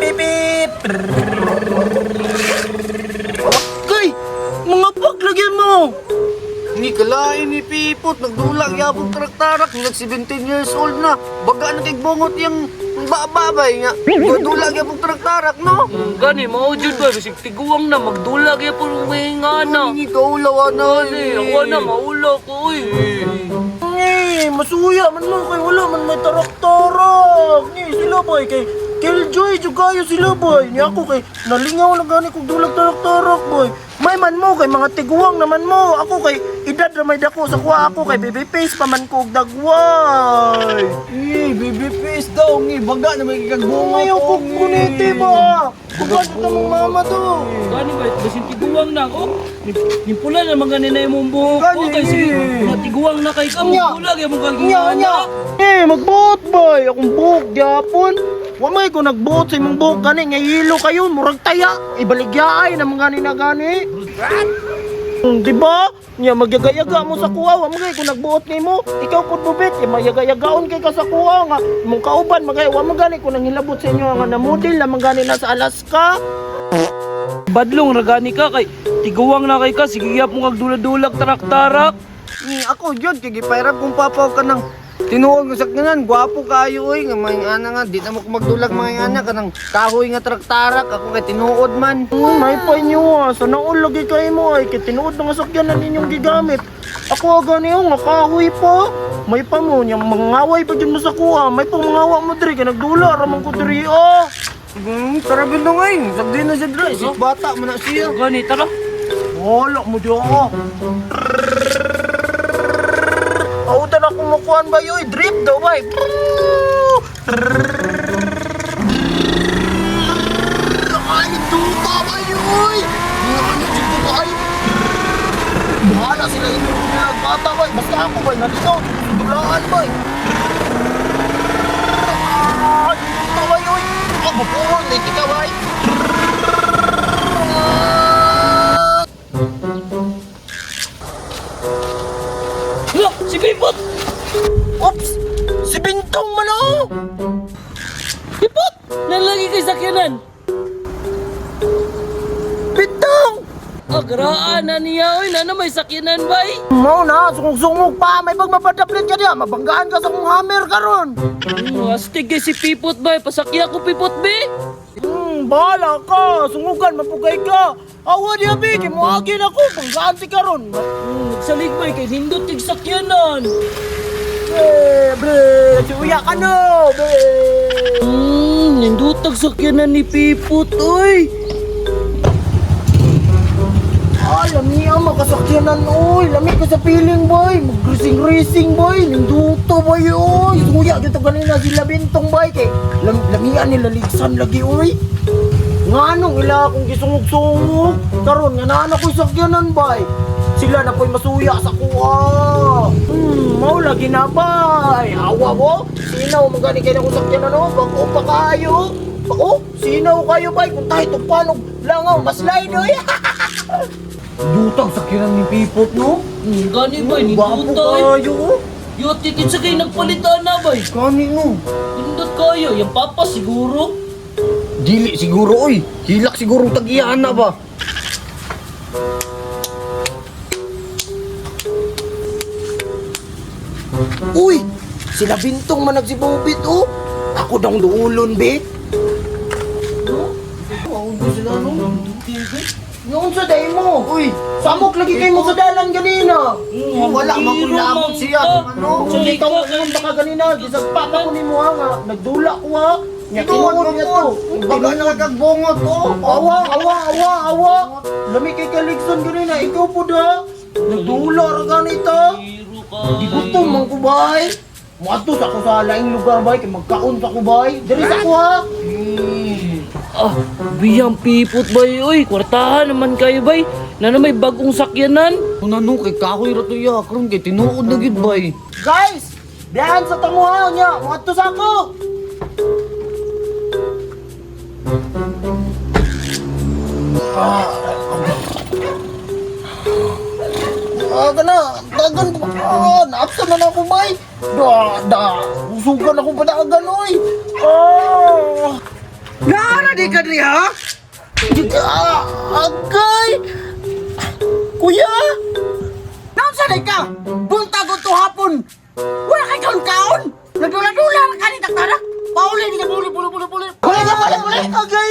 Beep beep. Kay, mga paglagyan mo. Ni kalain ni Pipot, nagdulag yabog tarak-tarak, nag 17 years old na. Baga na kay bungot yung bababay nga. Nagdulag yabog tarak-tarak, no? Gani, mao jud ba bisig tiguang na magdula gyapon may nga na. Ni kaulaw na. Gani, ako na maulaw ko oy. Eh, masuya man mo kay wala man may tarak-tarak. Ni sila boy kay Killjoy jud kayo sila boy. Ni ako kay nalingaw lang gani kog dulag tarak-tarak boy. May man mo kay mga tiguang naman mo. Ako kay edad ra may dako sa kuha ako kay baby face pa man ko og dagway. Eh, baby face daw, ni baga na may kag bungot. Ngayon ko kuniti ba? Kuban ka mong mama to. Gani ba bisig tiguang na ako? Nimpula na man gani na imong buhok Gani, ko kay sige, eh. mga tiguang na kay ka Nya. magdula gyapon kag Nya nya. Eh, magbuot boy. Akong buhok gyapon. Wa may ko nagbuot sa imong buhok gani nga hilo kayo murag taya. Ibaligyaay na mga gani na gani. Di ba? Nya magyagayaga mo sa kuha, wa magay ko nagbuot nimo. Ikaw pud bubit, eh, magyagayagaon kay ka sa kuha nga imong kauban magay wa man gani ko nang hilabot sa inyo nga na model na man gani na sa Alaska. Badlong ra gani ka kay tiguang na kay ka sige gyapon kag dula-dulag tarak-tarak. Ni ako jud kay gipairam kong papa ka ng tinuod nga sakyanan, gwapo kayo oy nga mga ana nga di na mo ko magdulag mga ana kanang kahoy nga tarak-tarak ako kay tinuod man. May pa inyo ah. Sa naol lagi kayo mo ay kay tinuod nga sakyanan ninyong gigamit. Ako gani oh, nga kahoy pa. May pa mo nya mangaway pa jud mo sa kuha. May pa mangawa mo diri kay nagdula ra man ko diri ah. Tara bindong ay, sagdi na siya dre, si bata man na siya. Gani tara. Wala mo di ah. Autan ako mukuan ba yoy? Drip daw bay. Ay, duta ba yoy? Ano jud ko ba Bahala sila inyo mga bata bay. Basta ako bay nalikaw dulaan bay. Ay, duta ba yoy? Ah, mapuron na kita bay. Hala, si Pipot! Oops! Si Bintong man oh! Pipot! Nalagi kay sakyanan. Bintong! Agraan na niya oy, nana may sakyanan bay. Mo na, sungog-sungog pa. May pagmapadaplit ka diya. Mabanggaan ka sa kong hammer karon. Astig kay si Pipot bay, pasakya ko Pipot be. Bahala ka. Sungugan, mapugay ka. Awa diya, bi. Kay moagi na ko. Banggaan si karon. Nagsalig bay kay nindot kay sakyanan. Bre, bre. Suya ka no, bre. Nindot ang sakyanan ni Pipot oy. Ah, lami ang makasakyanan, oy. Lami ka sa piling, boy. Mag-racing-racing, boy. Ninduto, boy, oy. Suya, dito ganina sila bintong, boy. Kay lamian nila ligsan lagi, oy. Nga nung ila akong gisungog-sungog. Karon nga naana ko'y sakyanan, bay. Sila na po'y masuya sa kuha. Mao lagi na, bay. Awa mo. Sinaw, magani kayo na kong sakyanan, oh. Bako pa kayo. Bako, sinaw kayo, bay. Kung tayo tupanog langaw, mas slide, oy. Dutang sakyanan ni Pipot no. Gani bay, Gwapo nindot oy. kayo, oh. Yoti kinsa kay nagpalitan na bay. Kani no. Nindot kayo, yung papa siguro. Dili siguro oy, hilak siguro tag-iyaan na ba. Uy! Sila bintong man nagsibubit, oh! Ako dang duulon, be! No? Ako sila no. Noon sa day mo! Uy, Samok lagi kayo mo sa dalan ganina! Wala man kung labot siya, ano? Kung ikaw ngayon baka ganina, gisagpa pa ko ni mo ha nga, nagdula ko ha! Nya Tinuod tinuod niya to! Baga na kag bungot oh. Awa, awa, awa, awa! Lami kay Kaligson ganina, ikaw po da! Nagdula ra ganita! Hero ka. Gigutom man ko bay! Muadto sa ako sa laing lugar bay, kay magkaon sa ko bay! Diri sa ko ha! Ah, biyang pipot bay oy, kwartahan naman kayo bay. Nana may bagong sakyanan. Una no kay kahoy ra to ya karon kay tinuod na gyud bay. Guys! Biyahan sa tamuha niya! Muadto sa ako! Ah, kana, dagan ko. Ah, naapsan na na ako, bay. Da, da. Gisugsugan akong padaagan, oy. Oh! Naara di ka diri ha? Ah, agay! Kuya! Naunsa day ka? Buntag to hapon. Wala kay kaon kaon. Nagdula-dula ra ka ni taktarak. Pauli ni ka puli puli puli puli. Puli ka, puli, puli! Agay,